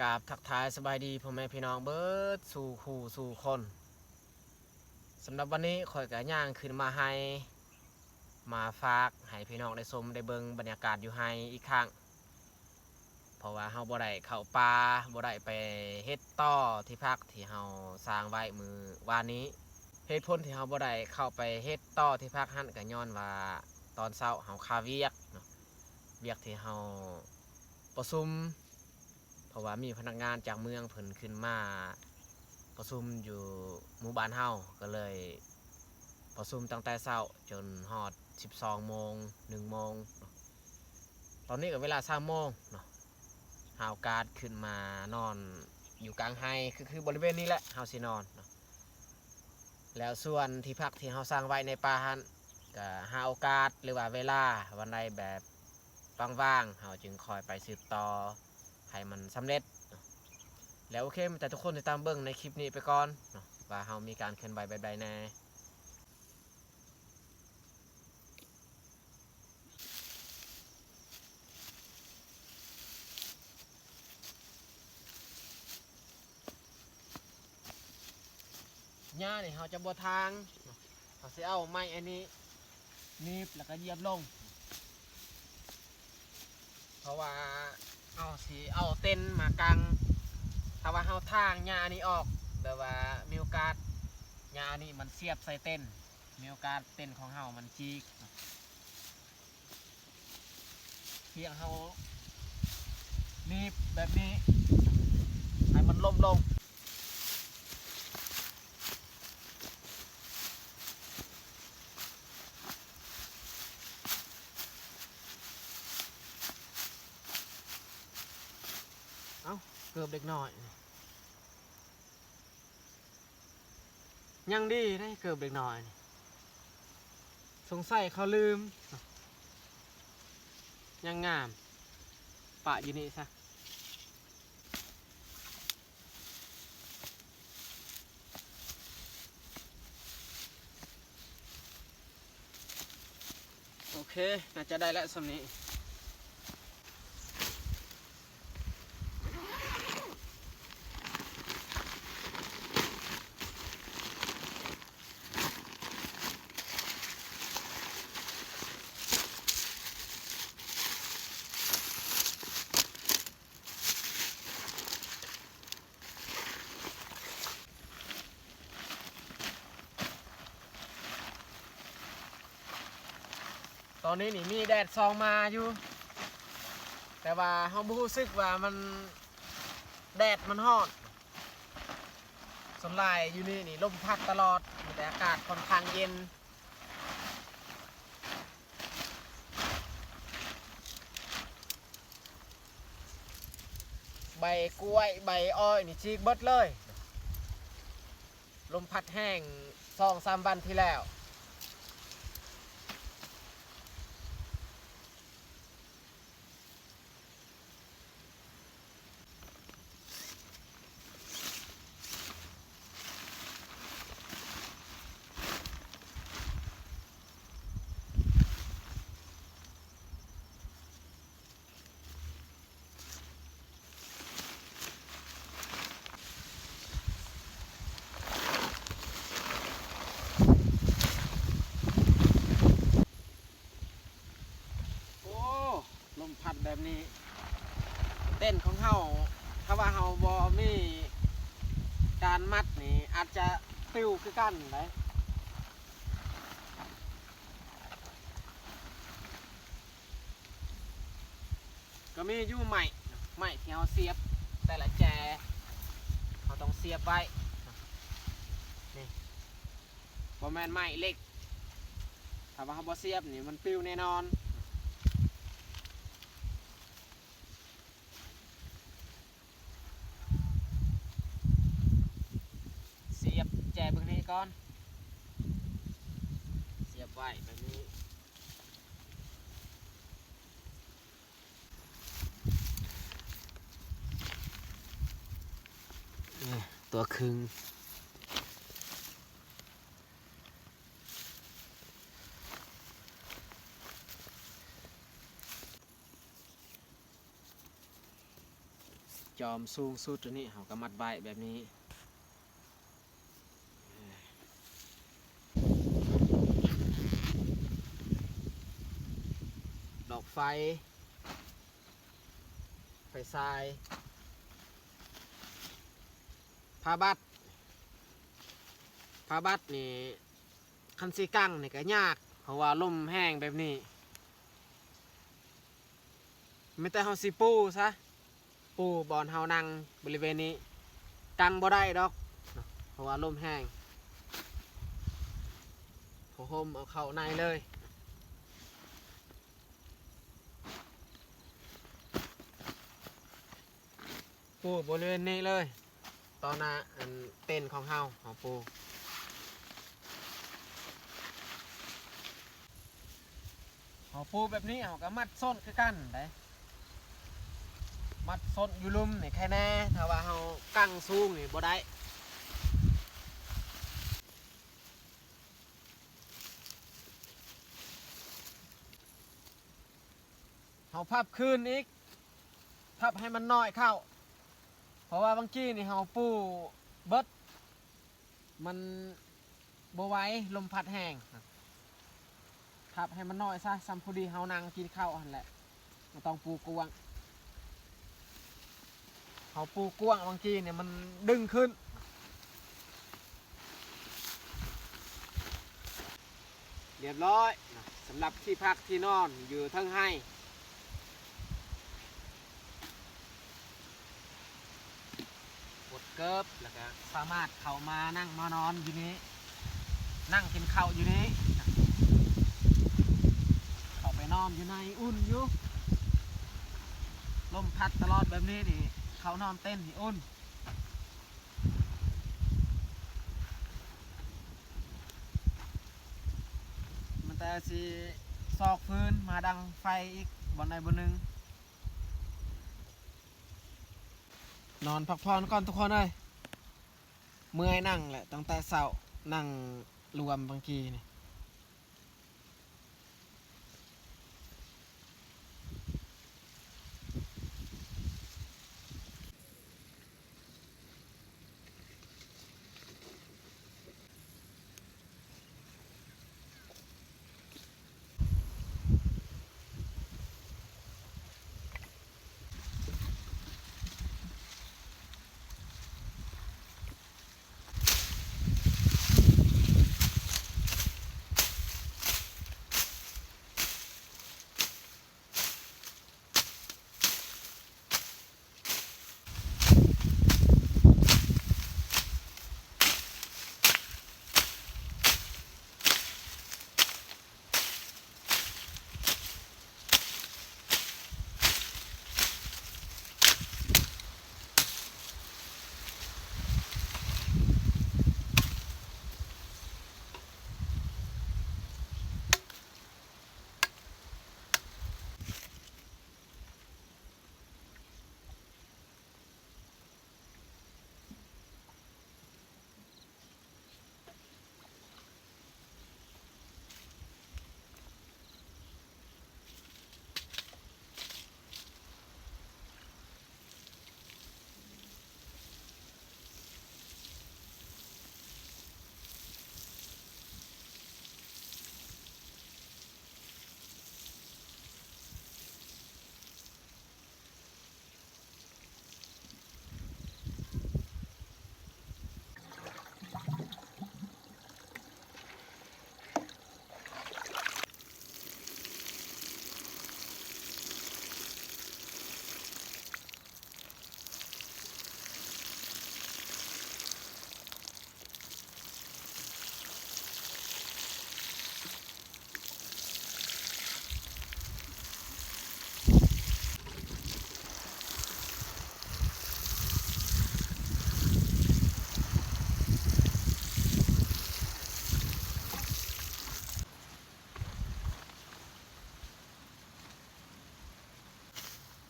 ກາບທັກທາຍສະບາຍດີພໍ່ແມ່ພີ່ນ້ອງເບິດສູ່ຄູ່ສູ່ຄົນ. ສຳລັບວັນນີ້ຂ້ອຍກະຍ່າງຂຶ້ນມາໄຮ່ ມາຝາກໃຫ້ພີ່ນ້ອງໄດ້ຊົມໄດ້ເບິ່ງບັນຍາກາດຢູ່ໄຮ່ອີກຄັ້ງ. ເພາະວ່າເຮົາບໍ່ໄດ້ເຂົ້າປ່າ ບໍ່ໄດ້ໄປເຮັດຕໍ່ທີ່ພັກທີ່ເຮົາສ້າງໄວ້ມື້ວານນີ້. ເຫດຜົນທີ່ເຮົາບໍ່ໄດ້ເຂົ້າໄປເຮັດຕໍ່ທີ່ພັກຫັ້ນ ກໍຍ້ອນວ່າຕອນເຊົ້າເຮົາຄາວຽກເນາະ, ວຽກທີ່ເຮົາປະຊຸມ ເພາະວ່າມີພະນັກງານຈາກເມືອງເພິ່ນຂຶ້ນມາປະຊຸມຢູ່ໝູ່ບ້ານເຮົາ ກໍເລີຍປະຊຸມຕັ້ງແຕ່ເຊົ້າຈົນຮອດສິບສອງໂມງ ໜຶ່ງໂມງເນາະ. ຕອນນີ້ກໍເວລາຊາວໂມງເນາະ, ຫາໂອກາດຂຶ້ນມານອນຢູ່ກາງໄຮ່ ຄື ຄືບໍລິເວນນີ້ແຫຼະ ເຮົາຊິນອນເນາະ. ແລ້ວສ່ວນທີ່ພັກທີ່ເຮົາສ້າງໄວ້ໃນປ່າຫັ້ນ ກໍຫາໂອກາດ ຫຼືວ່າເວລາວັນໃດແບບວ່າງໆ ເຮົາຈຶ່ງຄ່ອຍໄປສືບຕໍ່ໃຫ້ມັນສຳເລັດເນາະ. ແລ້ວໂອເຄ ມີແຕ່ທຸກຄົນຕິດຕາມເບິ່ງໃນຄລິບນີ້ໄປກ່ອນເນາະ ວ່າເຮົາມີການເຄື່ອນໄຫວແບບໃດແດ່. ຫຍ້ານີ້ເຮົາຈະບໍ່ຖາງ, ເຮົາຊິເອົາໄມ້ອັນນີ້ໜີບ ແລ້ວກໍຢຽບລົງ. ເພາະວ່າເຮົາຊິເອົາເຕັນມາກາງ. ຖ້າວ່າເຮົາຖາງຫຍ້ານີ້ອອກ ແບບວ່າມີໂອກາດຫຍ້ານີ້ມັນສຽບໃສ່ເຕັນ, ມີໂອກາດເຕັນຂອງເຮົາມັນຈີກ. ພຽງເຮົາໜີບແບບນີ້ໃຫ້ມັນລົ້ມລົງ. ເອົ້າ ເກີບເດັກນ້ອຍ. ຍັງດີເດ້ ເກີບເດັກນ້ອຍນີ້ ສົງໄສເຂົາລືມ. ຍັງງາມ ປະຢູ່ນີ້ຊະ. ໂອເຄ ໜ້າຈະໄດ້ແລ້ວສ່ຳນີ້. ຕອນນີ້ນີ້ມີແດດສ່ອງມາຢູ່ ແຕ່ວ່າເຮົາບໍ່ຮູ້ສຶກວ່າມັນ ແດດມັນຮ້ອນ. ສ່ວນຫຼາຍຢູ່ນີ້ນີ້ລົມພັດຕະຫຼອດ ມີແຕ່ອາກາດຂ້ອນຂ້າງເຢັນ. ໃບກ້ວຍ ໃບອ້ອຍນີ້ຈີກເບິດເລີຍ. ລົມພັດແຮງສອງສາມວັນທີ່ແລ້ວ. ໂອ້ ລົມພັດແບບນີ້ ເຕັນຂອງເຮົາ ຖ້າວ່າເຮົາບໍ່ມີການມັດນີ້ ອາດຈະປິວຄືກັນໄດ໋. ກໍມີຢູ່ໄມ້ ໄມ້ທີ່ເຮົາສຽບແຕ່ລະແຈ ເຮົາຕ້ອງສຽບໄວ້ ນີ້ ບໍ່ແມ່ນໄມ້ເຫຼັກ ຖ້າວ່າເຮົາບໍ່ສຽບນີ້ມັນປິວແນ່ນອນ. ສຽບແຈເບິ່ງນີ້ກ່ອນ ສຽບໄວ້ແບບນີ້. ຕົວຄຶ່ງ. ແ ຈອມສູງສຸດຕົວນີ້ ເຮົາກໍມັດໄວ້ແບບນີ້. ດອກໄຟ ໄຟຊາຍ ຜ້າບັດ ຜ້າບັດນີ້ ຄັນຊິກັງນີ້ກໍຍາກ ເພາະວ່າລົມແຮງແບບນີ້ ມີແຕ່ເຮົາຊິປູຊະ ປູບ່ອນເຮົານັ່ງບໍລິເວນນີ້ ກັງບໍ່ໄດ້ດອກ ເພາະວ່າລົມແຮງ ຜ້າຫົ່ມເອົາເຂົ້າໃນເລີຍ. ປູບໍລິເວນນີ້ເລີຍ ຕໍ່ໜ້າອັນເຕັນຂອງເຮົາ ເຮົາປູ ເຮົາປູແບບນີ້ ເຮົາກໍມັດສົ້ນຄືກັນເດ້ ມັດສົ້ນຢູ່ລຸ່ມນີ້ແຄ່ແນ່ ຖ້າວ່າເຮົາກັງສູງນີ້ບໍ່ໄດ້. ເຮົາພັບຄືນອີກ ພັບໃຫ້ມັນນ້ອຍເຂົ້າ ເພາະວ່າບາງກີ້ນີ້ເຮົາປູເບິດ ມັນບໍ່ໄຫວ ລົມພັດແຮງ ພັບໃຫ້ມັນນ້ອຍຊະ ສ່ຳພໍດີເຮົານັ່ງກິນເຂົ້າຫັ້ນແຫຼະ ບໍ່ຕ້ອງປູກວ້າງ. ເຮົາປູກວ້າງບາງທີນີ້ມັນດຶງຂຶ້ນ. ຮຽບຮ້ອຍເນາະ ສຳລັບທີ່ພັກທີ່ນອນຢູ່ເທິງໄຮ່ ປົດເກີບ ແລ້ວກະສາມາດເຂົ້າມານັ່ງມານອນຢູ່ນີ້ ນັ່ງກິນເຂົ້າຢູ່ນີ້ ເຂົ້າໄປນອນຢູ່ໃນ ອຸ່ນຢູ່ ລົມພັດຕະຫຼອດແບບນີ້ນີ້ ເຂົ້ານອນເຕັນນີ້ອຸ່ນ. ມັນແຕ່ຊິຊອກຟືນມາດັງໄຟອີກບ່ອນໃດບ່ອນໜຶ່ງ. ນອນພັກຜ່ອນກ່ອນທຸກຄົນເອີຍ ເມື່ອຍນັ່ງແຫຼະ ຕັ້ງແຕ່ເຊົ້າ ນັ່ງລວມບາງທີນີ້.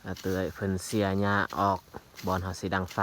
ອາເຕີຍເພິ່ນເສຍຫຍ້າອອກບ່ອນເຮົາຊິດັງໄຟ.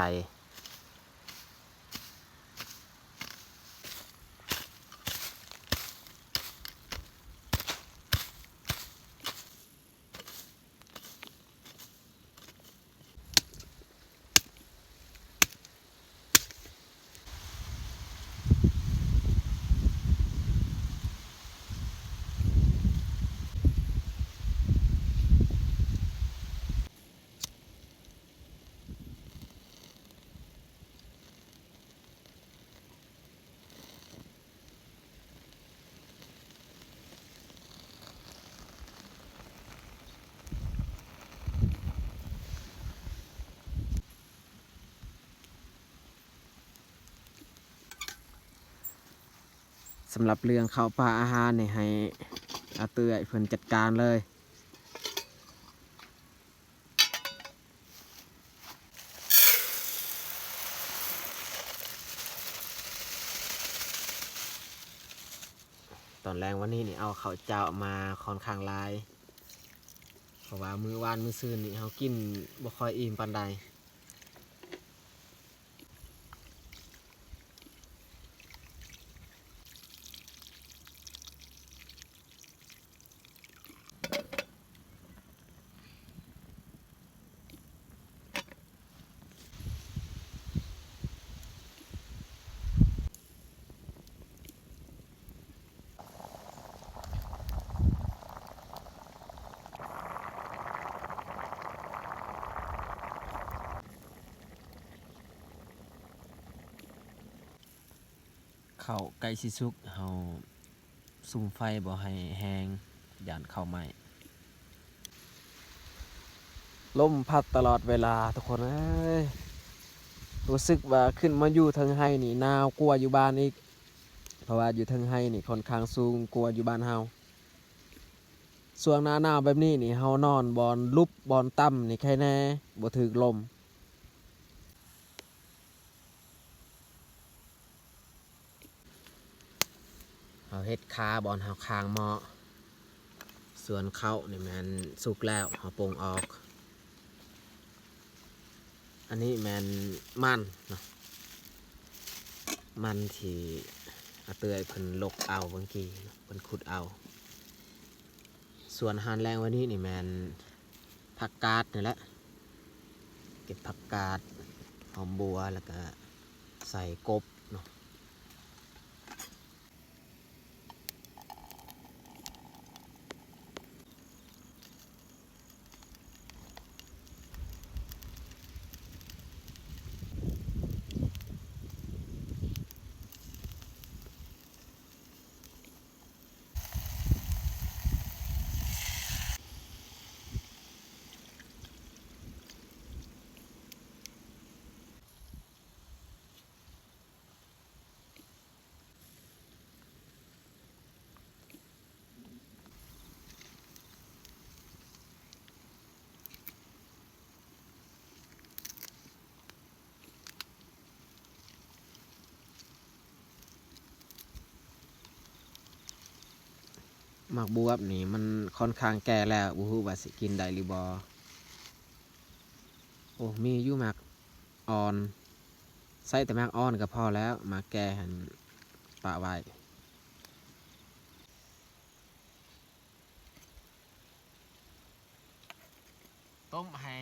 ສຳລັບເລື່ອງເຂົ້າປາອາຫານນີ້ ໃຫ້ອາເອື້ອຍເພິ່ນຈັດການເລີຍ. ຕອນແລງວັນນີ້ນີ້ ເອົາເຂົ້າເຈົ້າມາຄ່ອນຂ້າງຫຼາຍ ເພາະວ່າມື້ວານມື້ຊືນນີ້ ເຮົາກິນບໍ່ຄ່ອຍອີ່ມປານໃດ. ເຂົ້າໃກ້ຊິສຸກ ເຮົາສຸມໄຟບໍ່ໃຫ້ແຮງ ຢ້ານເຂົ້າໄໝ້. ລົມພັດຕະຫຼອດເວລາທຸກຄົນເອີຍ. ຮູ້ສຶກວ່າຂຶ້ນມາຢູ່ເທິງໄຮ່ນີ້ໜາວກວ່າຢູ່ບ້ານອີກ ເພາະວ່າຢູ່ເທິງໄຮ່ນີ້ຄ່ອນຂ້າງສູງກວ່າຢູ່ບ້ານເຮົາ. ຊ່ວງໜ້າໜາວແບບນີ້ນີ້ ເຮົານອນບ່ອນຫຼຸບບ່ອນຕ່ຳນີ້ໄຄແນ່ ບໍ່ຖືກລົມ. ເຮົາເຮັດຄາບ່ອນເຮົາຄາງໝໍ້. ສ່ວນເຂົ້ານີ້ແມ່ນສຸກແລ້ວ ເຮົາປົງອອກ. ອັນນີ້ແມ່ນມັນເນາະ ມັນທີ່ອາເອື້ອຍເພິ່ນຫຼົກເອົາເມື່ອກີ້ເນາະ ເພິ່ນຂຸດເອົາ. ສ່ວນອາຫານແລງວັນນີ້ນີ້ແມ່ນຜັກກາດນີ້ແຫຼະ ເກັບຜັກກາດ ຫອມບົວ ແລ້ວກະໃສ່ກົບເນາະ. ໝາກບວບນີ້ມັນຄ່ອນຂ້າງແກ່ແລ້ວ ບໍ່ຮູ້ວ່າຊິກິນໄດ້ຫຼືບໍ່. ໂອ້ ມີຢູ່ໝາກອ່ອນ ໃສ່ແຕ່ໝາກອ່ອນກໍພໍແລ້ວ ໝາກແກ່ຫັ້ນປະໄວ້. ຕົ້ມໃຫ້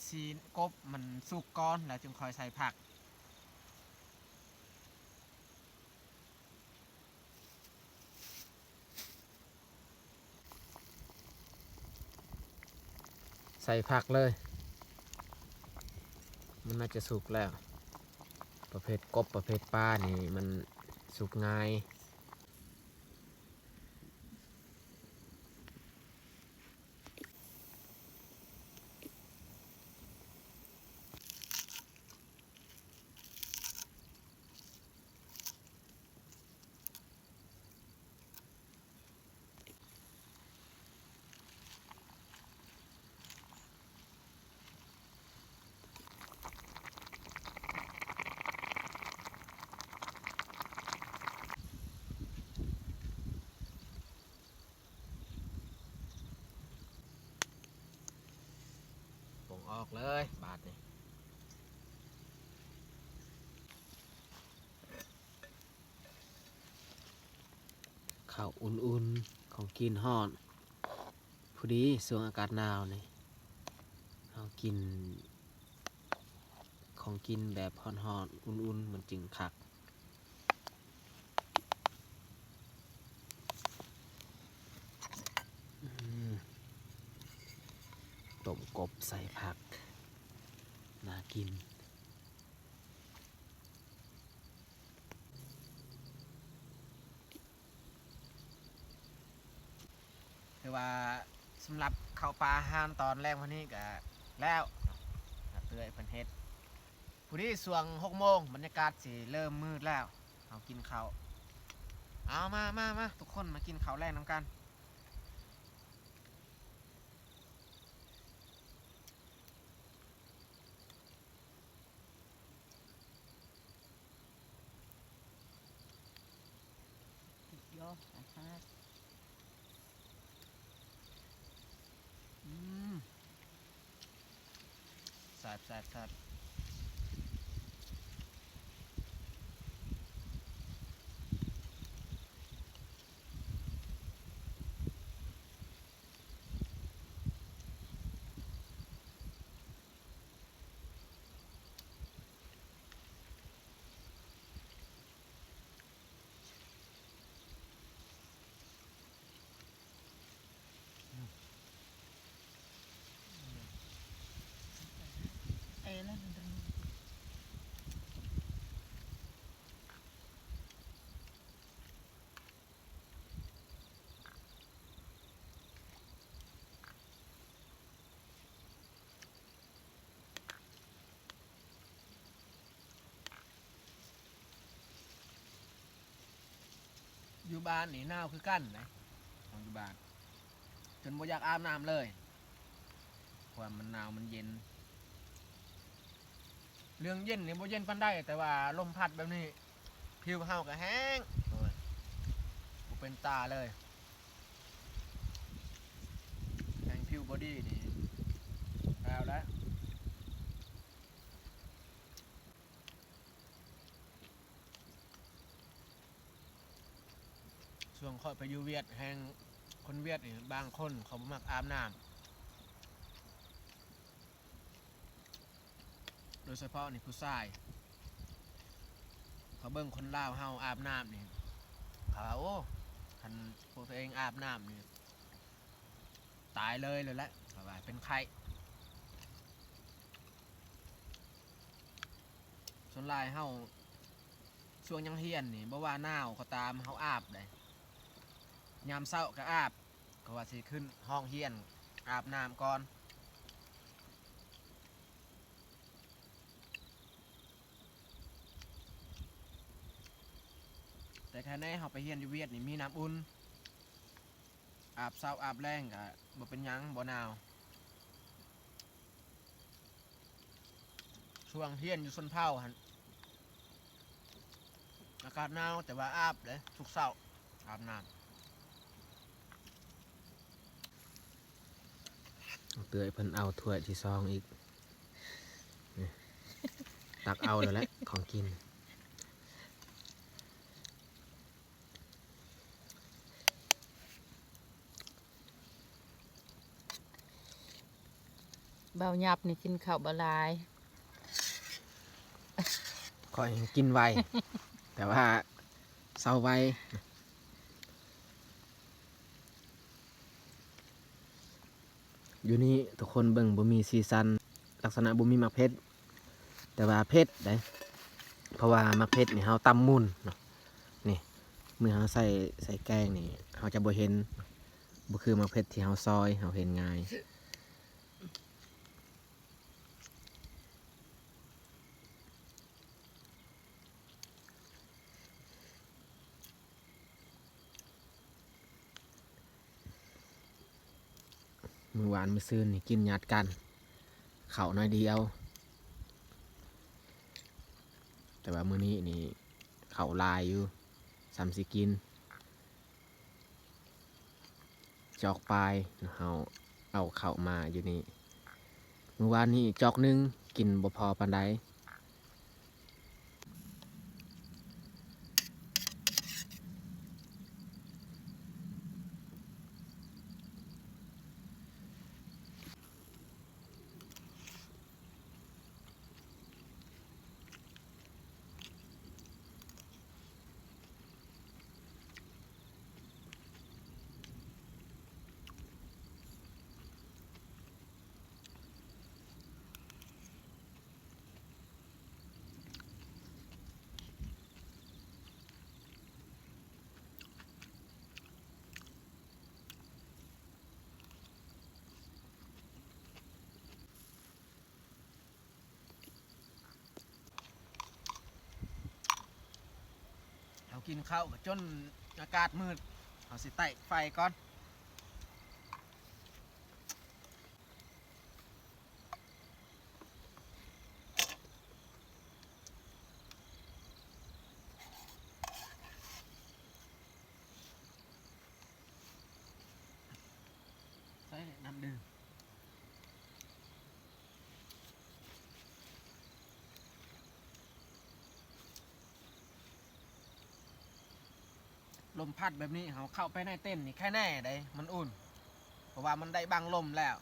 ຊີ້ນກົບມັນສຸກກ່ອນ ແລ້ວຈຶ່ງຄ່ອຍໃສ່ຜັກ. ໃສ່ຜັກເລີຍ ມັນໜ້າຈະສຸກແລ້ວ. ປະເພດກົບ ປະເພດປານີ້ມັນສຸກງ່າຍ. ປົງອອກເລີຍບາດນີ້. ເຂົ້າອຸ່ນໆ ຂອງກິນຮ້ອນ ພໍດີຊ່ວງອາກາດໜາວນີ້ ເຮົາກິນຂອງກິນແບບຮ້ອນໆ ອຸ່ນໆ ມັນຈຶ່ງຄັກ. ອືມ ຕົ້ມກົບໃສ່ຜັກ ໜ້າກິນ. ຖືວ່າສຳລັບເຂົ້າປາອາຫານຕອນແລງວັນນີ້ກະແລ້ວ ອາເອື້ອຍເພິ່ນເຮັດ. ພໍດີຊ່ວງຫົກໂມງ ບັນຍາກາດຊິເລີ່ມມືດແລ້ວ ເຮົາກິນເຂົ້າ. ເອົາ ມາ ມາ ມາ ທຸກຄົນມາກິນເຂົ້າແລງນຳກັນ. ອືມ ແຊບ ແຊບ ແຊບ. ຢູ່ບ້ານນີ້ໜາວຄືກັນນະ ເຮົາຢູ່ບ້ານ ຈົນບໍ່ຢາກອາບນ້ຳເລີຍ ເພາະວ່າມັນໜາວ ມັນເຢັນ. ເລື່ອງເຢັນນີ້ບໍ່ເຢັນປານໃດ ແຕ່ວ່າລົມພັດແບບນີ້ ຜິວເຮົາກໍແຫ້ງ ໂອ້ຍ ບໍ່ເປັນຕາເລີຍ ແຮງຜິວບໍ່ດີນີ້ ແລ້ວແຫຼະ. ຊ່ວງຂ້ອຍໄປຢູ່ຫວຽດແຮ່ງ ຄົນຫວຽດນີ້ບາງຄົນເຂົາບໍ່ມັກອາບນ້ຳ ໂດຍສະເພາະນີ້ຜູ້ຊາຍ ເຂົາເບິ່ງຄົນລາວເຮົາອາບນ້ຳນີ້ ເຂົາວ່າ ໂອ້ ຄັນພວກຕົວເອງອາບນ້ຳນີ້ ຕາຍເລີຍ ໂລດແຫຼະ ເຂົາວ່າເປັນໄຂ້. ສ່ວນຫຼາຍເຮົາ ຊ່ວງຍັງຮຽນນີ້ ບໍ່ວ່າໜາວກໍຕາມ ເຮົາອາບໃດ໋ ຍາມເຊົ້າກໍອາບ ເພາະວ່າຊິຂຶ້ນຫ້ອງຮຽນອາບນ້ຳກ່ອນ. ແຕ່ຄະແນນເຮົາໄປຮຽນຢູ່ຫວຽດນີ້ ມີນ້ຳອຸ່ນ ອາບເຊົ້າອາບແລງກະບໍ່ເປັນຫຍັງ ບໍ່ໜາວ. ຊ່ວງຮຽນຢູ່ຊົນເຜົ່າຫັ້ນ ອາກາດໜາວ ແຕ່ວ່າອາບເດ້ ທຸກເຊົ້າອາບນ້ຳ. ເອື້ອຍເພິ່ນເອົາຖ້ວຍທີສອງອີກ ນີ້ ຕັກເອົາແລ້ວແຫຼະ ຂອງກິນ. ບ່າວຫຍັບນີ້ກິນເຂົ້າບໍ່ຫຼາຍ ຂ້ອຍກິນໄວ ແຕ່ວ່າເຊົາໄວ. ຢູ່ນີ້ທຸກຄົນເບິ່ງ ບໍ່ມີສີສັນ ລັກສະນະບໍ່ມີໝາກເຜັດ ແຕ່ວ່າເຜັດເດ້ ເພາະວ່າໝາກເຜັດນີ້ເຮົາຕຳໝຸ່ນເນາະ ນີ້ ເມື່ອເຮົາໃສ່ ໃສ່ແກງນີ້ ເຮົາຈະບໍ່ເຫັນ ບໍ່ຄືໝາກເຜັດທີ່ເຮົາຊອຍ ເຮົາເຫັນງ່າຍ. ມື້ວານມື້ຊືນນີ້ກິນຍາດກັນ ເຂົ້າໜ້ອຍດຽວ ແຕ່ວ່າມື້ນີ້ນີ້ເຂົ້າຫຼາຍຢູ່ ສ່ຳຊິກິນຈອກປາຍ ເຮົາເອົາເຂົ້າມາຢູ່ນີ້ ມື້ວານນີ້ຈອກໜຶ່ງ ກິນບໍ່ພໍປານໃດ. ເຮົາກິນເຂົ້າກໍຈົນ ອາກາດມືດ ເຮົາຊິໄຕ້ໄຟກ່ອນ. ໃສ່ນ້ຳດື່ມ. ລົມພັດແບບນີ້ ເຮົາເຂົ້າໄປໃນເຕັນນີ້ແຄ່ແນ່ໃດ໋ ມັນອຸ່ນ ເພາະວ່າມັນໄດ້ບັງລົມແລ້ວ.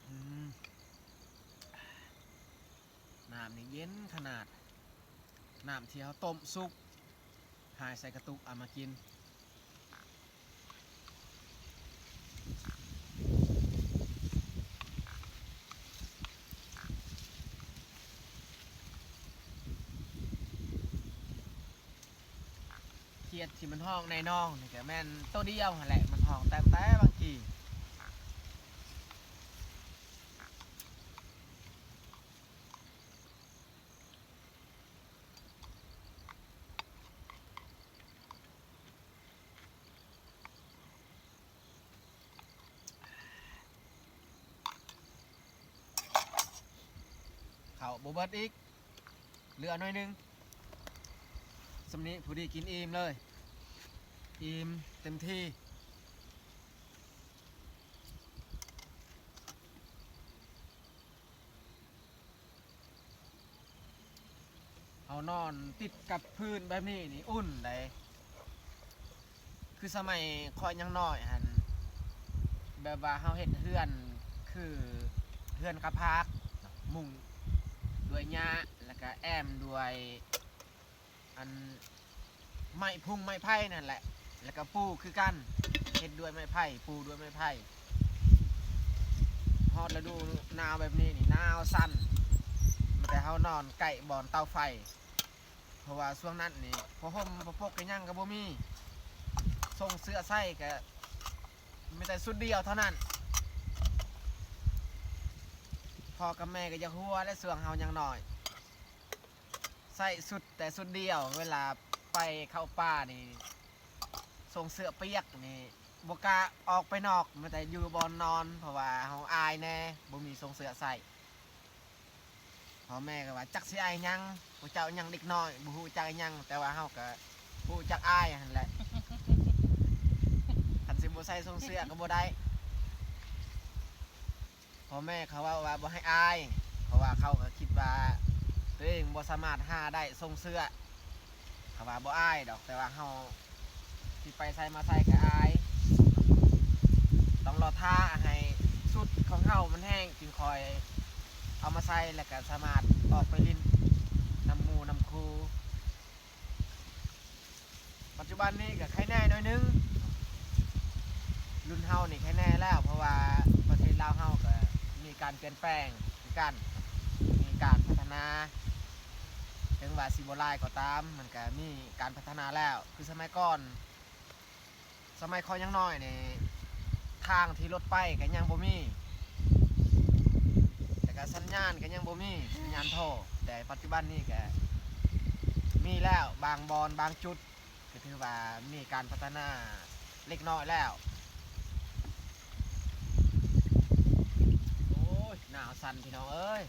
ອືມ ນ້ຳນີ້ເຢັນຂະໜາດ ນ້ຳທີ່ເຮົາຕົ້ມສຸກ ຫາຍໃສ່ກະຕຸກເອົາມາກິນ. ຂຽດທີ່ມັນຮ້ອງໃນໜອງນີ້ກະແມ່ນໂຕດຽວຫັ້ນແຫຼະ ມັນຮ້ອງຕັ້ງແຕ່ບາງກີ້. ເຂົ້າບໍ່ເບິດອີກ ເຫຼືອໜ້ອຍໜຶ່ງ. ສ່ຳນີ້ພໍດີກິນອີ່ມເລີຍ ອີ່ມເຕັມທີ່. ເຮົານອນຕິດກັບພື້ນແບບນີ້ນີ້ອຸ່ນໃດ໋. ຄືສະໄໝຂ້ອຍຍັງນ້ອຍຫັ້ນ ແບບວ່າເຮົາເຮັດເຮືອນຄືເຮືອນກະພາກ ມຸງດ້ວຍຫຍ້າ ແລ້ວກະແອ້ມດ້ວຍ ອັນ ໄມ້ພຸງໄມ້ໄຜ່ນັ້ນແຫຼະ ແລ້ວກະປູຄືກັນ ເຮັດດ້ວຍໄມ້ໄຜ່ ປູດ້ວຍໄມ້ໄຜ່. ຮອດລະດູໜາວແບບນີ້ນີ້ ໜາວສັ່ນ ແຕ່ເຮົານອນໃກ້ບ່ອນເຕົາໄຟ ເພາະວ່າຊ່ວງນັ້ນນີ້ ຜ້າຫົ່ມຜ້າປົກອີ່ຫຍັງກະບໍ່ມີ ຊົງເສື້ອໃສ່ກະມີແຕ່ຊຸດດຽວເທົ່ານັ້ນ. ພໍ່ກັບແມ່ກະຢາກຫົວແຫຼະ ຊ່ວງເຮົາຍັງນ້ອຍ ໃສ່ຊຸດແຕ່ຊຸດດຽວ ເວລາໄປເຂົ້າປ່ານີ້ ຊົງເສື້ອປຽກນີ້ ບໍ່ກ້າອອກໄປນອກ ມີແຕ່ຢູ່ບ່ອນນອນ ເພາະວ່າເຮົາອາຍແດ່ ບໍ່ມີຊົງເສື້ອໃສ່. ພໍ່ແມ່ກະວ່າ ຈັກຊິອາຍຫຍັງ ພວກເຈົ້າຍັງເດັກນ້ອຍ ບໍ່ຮູ້ຈັກອີ່ຫຍັງ ແຕ່ວ່າເຮົາກະຮູ້ຈັກອາຍຫັ້ນແຫຼະ ຄັນຊິບໍ່ໃສ່ຊົງເສື້ອກະບໍ່ໄດ້. ພໍ່ແມ່ເຂົາເວົ້າວ່າບໍ່ໃຫ້ອາຍ ເພາະວ່າເຂົາກະຄິດວ່າໂຕເອງບໍ່ສາມາດຫາໄດ້ຊົງເສື້ອ. ເຂົາວ່າບໍ່ອາຍດອກ ແຕ່ວ່າເຮົາຊິໄປໃສມາໃສກະອາຍ ຕ້ອງລໍຖ້າໃຫ້ຊຸດຂອງເຮົາມັນແຫ້ງ ຈຶ່ງຄ່ອຍເອົາມາໃສ່ ແລ້ວກະສາມາດອອກໄປຫຼິ້ນນຳໝູ່ນຳຄູ່. ປັດຈຸບັນນີ້ກະໄຄແນ່ໜ້ອຍໜຶ່ງ ລຸ້ນເຮົານີ້ໄຄແນ່ແລ້ວ ເພາະວ່າປະເທດລາວເຮົາກະມີການປ່ຽນແປງຄືກັນ ມີການພັດທະນາ ເຖິງວ່າຊິບໍ່ຫຼາຍກໍຕາມ ມັນກະມີການພັດທະນາແລ້ວ. ຄືສະໄໝກ່ອນ ສະໄໝຂ້ອຍຍັງນ້ອຍນີ້ ທາງທີ່ລົດໄປກະຍັງບໍ່ມີ ແລ້ວກະສັນຍານກະຍັງບໍ່ມີ ສັນຍານໂທ. ແຕ່ປັດຈຸບັນນີ້ກະມີແລ້ວ ບາງບ່ອນບາງຈຸດ ກະຖືວ່າມີການພັດທະນາເລັກນ້ອຍແລ້ວ. ໂອ້ຍ ໜາວສັ່ນພີ່ນ້ອງເອີຍ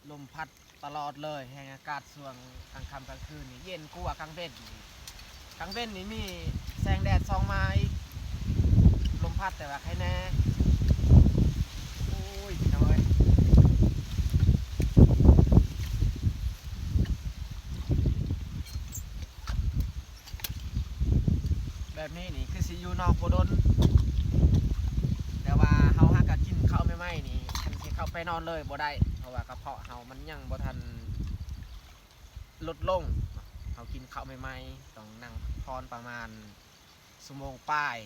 ລົມພັດຕະຫຼອດເລີຍ ແຮ່ງອາກາດຊ່ວງກາງຄ່ຳກາງຄືນນີ້ເຢັນກວ່າກາງເວັນ. ກາງເວັນນີ້ມີແສງແດດສ່ອງມາອີກ ລົມພັດແຕ່ວ່າໄຄແນ່. ໂອ້ຍ ພີ່ນ້ອງເອີຍ ແບບນີ້ນີ້ຄືຊິຢູ່ນອກບໍ່ດົນ ແຕ່ວ່າເຮົາຫາກະກິນເຂົ້າໃໝ່ໆນີ້ ຄັນຊິເຂົ້າໄປນອນເລີຍບໍ່ໄດ້ ເພາະວ່າກະເພາະເຮົາມັນຍັງບໍ່ທັນ ລົດລົງ. ເຮົາກິນເຂົ້າໃໝ່ໆ ຕ້ອງນັ່ງພັກຜ່ອນປະມານຊົ່ວໂມງປາຍ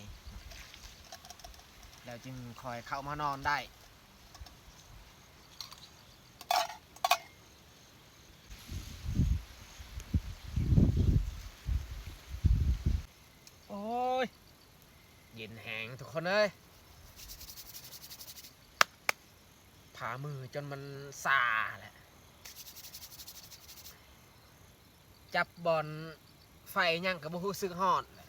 ແລ້ວຈຶ່ງຄ່ອຍເຂົ້າມານອນໄດ້. ທຸກຄົນເອີຍ ຜ່າມືຈົນມັນຊາແຫຼະ ຈັບບ່ອນໄຟຫຍັງກໍບໍ່ຮູ້ສຶກຮ້ອນແຫຼະ.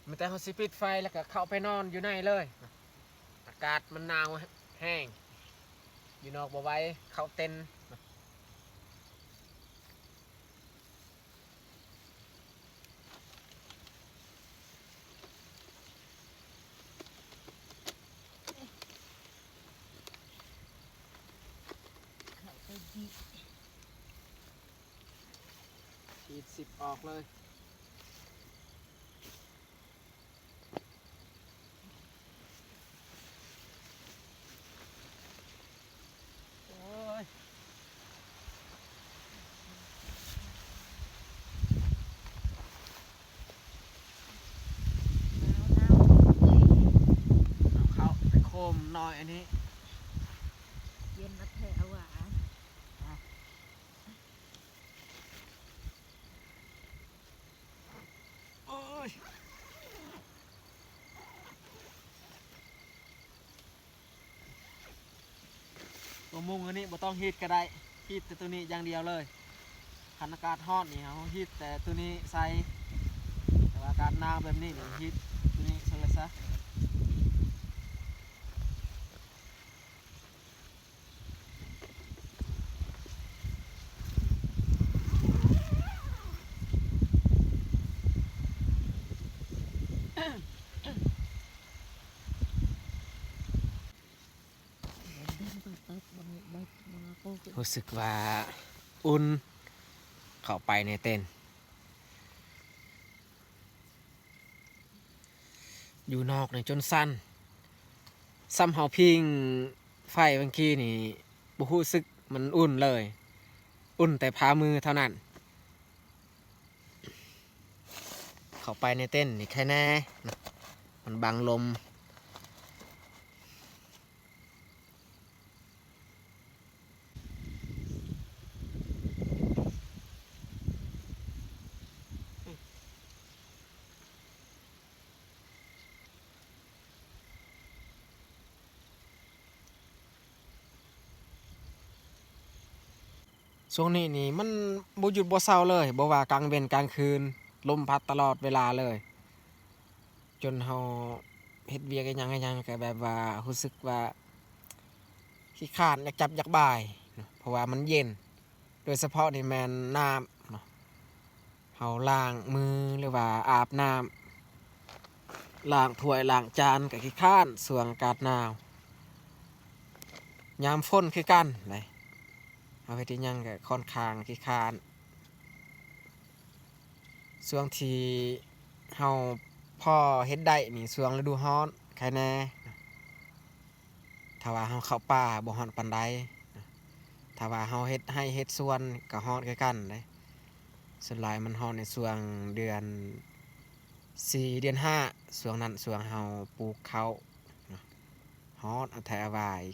ມີແຕ່ເຮົາຊິປິດໄຟ ແລ້ວກໍເຂົ້າໄປນອນຢູ່ໃນເລີຍ. ອາກາດມັນໜາວແຮງ ຢູ່ນອກບໍ່ໄຫວ ເຂົ້າເຕັນ. ເຂົ້າໄປດີ ສີດສິບອອກເລີຍ. ໂອ້ຍ ໜາວໆ ເຂົ້າໄປໂຄມນ້ອຍອັນນີ້ ເຢັນມາແທ້ຫວາ. ໂອ້ຍ ຕົວມຸງອັນນີ້ບໍ່ຕ້ອງຮີດກໍໄດ້ ຮີດແຕ່ຕົວນີ້ຢ່າງດຽວເລີຍ. ຄັນອາກາດຮ້ອນນີ້ ເຮົາຮີດແຕ່ຕົວນີ້ໃສ່ ແຕ່ວ່າອາກາດໜາວແບບນີ້ນີ້ ຮີດຕົວນີ້ໃສ່ເລີຍຊະ. ຮູ້ສຶກວ່າອຸ່ນ ເຂົ້າໄປໃນເຕັນ. ຢູ່ນອກນີ້ຈົນສັ່ນ ສ່ຳເຮົາພິງໄຟຫວ່າງກີ້ນີ້ ບໍ່ຮູ້ສຶກມັນອຸ່ນເລີຍ ອຸ່ນແຕ່ຝ່າມືເທົ່ານັ້ນ. ເຂົ້າໄປໃນເຕັນນີ້ໄຄແນ່ ມັນບັງລົມ. ຊ່ວງນີ້ນີ້ມັນບໍ່ຢຸດບໍ່ເຊົາເລີຍ ບໍ່ວ່າກາງເວັນກາງຄືນ ລົມພັດຕະຫຼອດເວລາເລີຍ ຈົນເຮົາເຮັດວຽກອີ່ຫຍັງອີ່ຫຍັງກໍແບບວ່າຮູ້ສຶກວ່າຂີ້ຄ້ານ ຢາກຈັບຢາກບາຍເນາະ ເພາະວ່າມັນເຢັນ ໂດຍສະເພາະນີ້ແມ່ນນ້ຳເນາະ ເຮົາລ້າງມື ຫຼືວ່າອາບນ້ຳ ລ້າງຖ້ວຍລ້າງຈານກໍຂີ້ຄ້ານ ຊ່ວງອາກາດໜາວ. ຍາມຝົນຄືກັນເດ້ ເຮົາເຮັດອີ່ຫຍັງກໍຂ້ອນຂ້າງຂີ້ຄ້ານ. ຊ່ວງທີ່ເຮົາພໍເຮັດໄດ້ນີ້ ຊ່ວງລະດູຮ້ອນໄຄແນ່. ຖ້າວ່າເຮົາເຂົ້າປ່າບໍ່ຮ້ອນປານໃດ, ຖ້າວ່າເຮົາເຮັດໄຮ່ເຮັດສວນກໍຮ້ອນຄືກັນເດ້. ສ່ວນຫຼາຍມັນຮ້ອນໃນຊ່ວງເດືອນສີ່ ເດືອນຫ້າ ຊ່ວງນັ້ນຊ່ວງເຮົາປູກເຂົ້າ ຮ້ອນອະແທະອະວາຍ.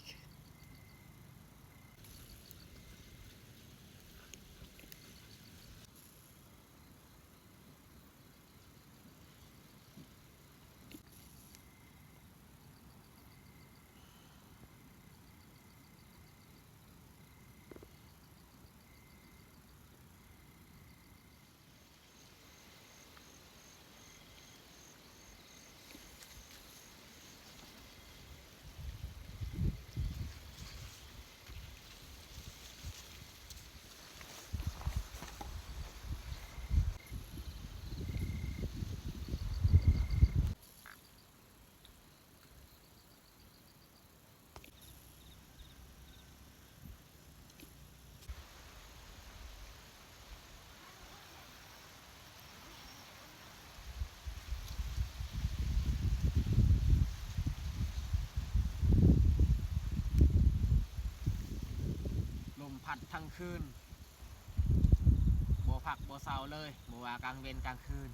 ລົມພັດທັງຄືນ ບໍ່ພັກບໍ່ເຊົາເລີຍ ບໍ່ວ່າກາງເວັນກາງຄືນ.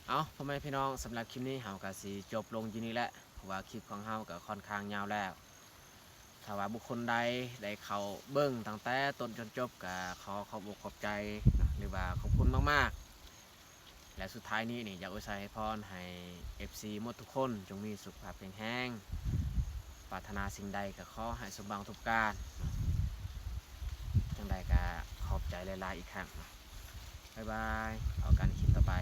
ເອົາ ພໍ່ແມ່ພີ່ນ້ອງ, ສຳລັບຄລິບນີ້ເຮົາກໍຊິຈົບລົງຢູ່ນີ້ແຫຼະ ເພາະວ່າຄລິບຂອງເຮົາກໍຄ່ອນຂ້າງຍາວແລ້ວ. ຖ້າວ່າບຸກຄົນໃດໄດ້ເຂົ້າເບິ່ງຕັ້ງແຕ່ຕົ້ນຈົນຈົບ ກໍຂໍຂອບອົກຂອບໃຈ ຫຼືວ່າຂອບຄຸນມາກໆ. ແລະ ສຸດທ້າຍນີ້ນີ້ ຢາກອວຍໄຊໃຫ້ພອນໃຫ້ເອັຟຊີໝົດທຸກຄົນ ຈົ່ງມີສຸຂະພາບແຂງແຮງ, ປາດຖະໜາສິ່ງໃດກໍຂໍໃຫ້ສົມຫວັງທຸກປະການ. ຈັ່ງໃດກໍຂອບໃຈຫຼາຍໆອີກຄັ້ງ. ບາຍບາຍ, ພໍ້ກັນຄລິບຕໍ່ໄປ.